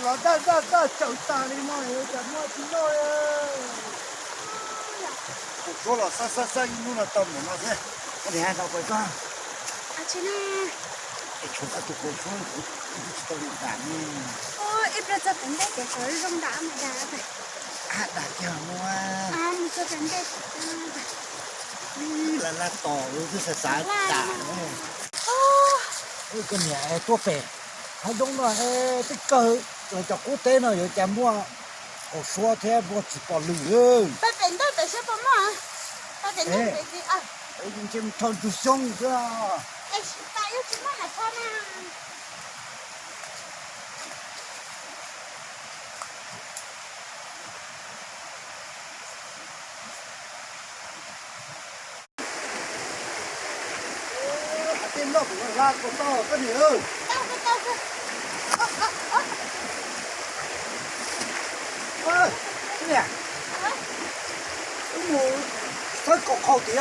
Los daj daj daj tsawv tas li no yuav cas muaj tsis noj li. Kaum suab los xab xab xab ib hnub no tau mus no xwb. Koj niam tau pais koj. Es tshuav koj tus kaum suab kuv twb tsis tau mus dam ne. Ib pliag txog pem ntej pem tod zoo dam mas dam. Ab, dam kiag mus. Mus txog pem ntej. Ib, laj laj tos twb xav xav dam. Koj niam, tuaj pem hav zoov no es twb kawg los cov qub teb no yuav cas muaj kaum suab thiab muaj tsis pom lwm. Pem ntej pem seb puas muaj. Ntshe mus rho ntug xyoob xwb. Tej noj kuv hla koj tau koj niam. Niam, wb mus txhawb kaum qhau tid,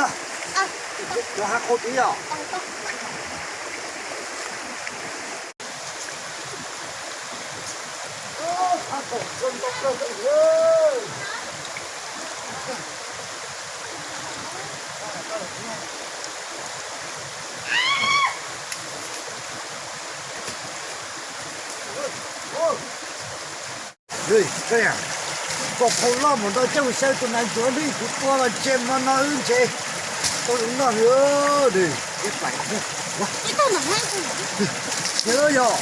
cov hav qhau tid os. Kaum qhau loj mus nrau coj mus xyaw tus nas ntsuav hlwb kuv tua los ntshe hmo no wb ntshe tau zoo noj li. Pais yog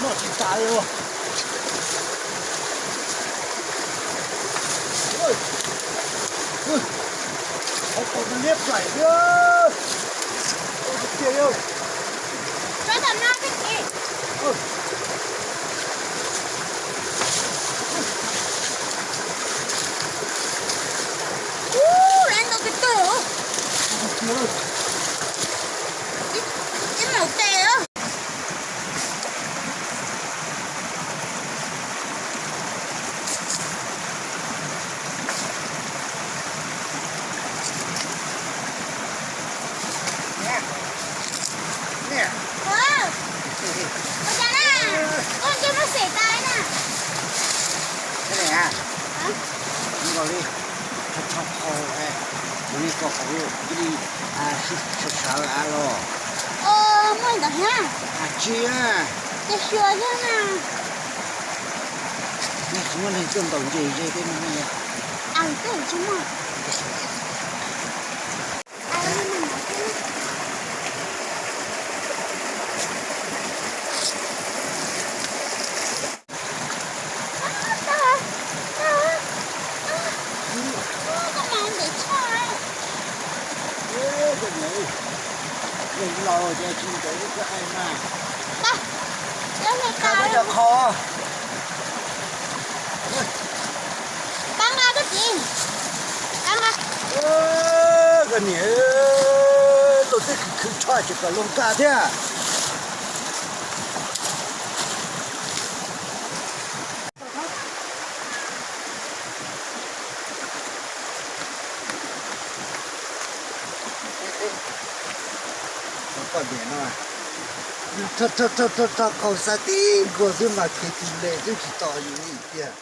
Noj tsis tas li. Qhov tau liab plaim xwb. Tiag li. Ub, lawv ntau tus tug. Ib maum tes. Ua cas na, koj ntsej muag xem tas na. Nkaus li, tso qhau, ua li kom qhov cia li sawv sawv av los. Muaj ntawd thiab. Tsis, ces xyuas thiab na. Tsis muaj neeg tuaj ntaus ntses ze tej no ne. Aws, tej tsis muaj. Koj niam, koj niam, luag twb khwv khwv tsho ces kom luag nkag thiab. Koj niam no, rho qhau xa tib nkaus xwb mas khiav tis les xwb tsis tos yus li tiag.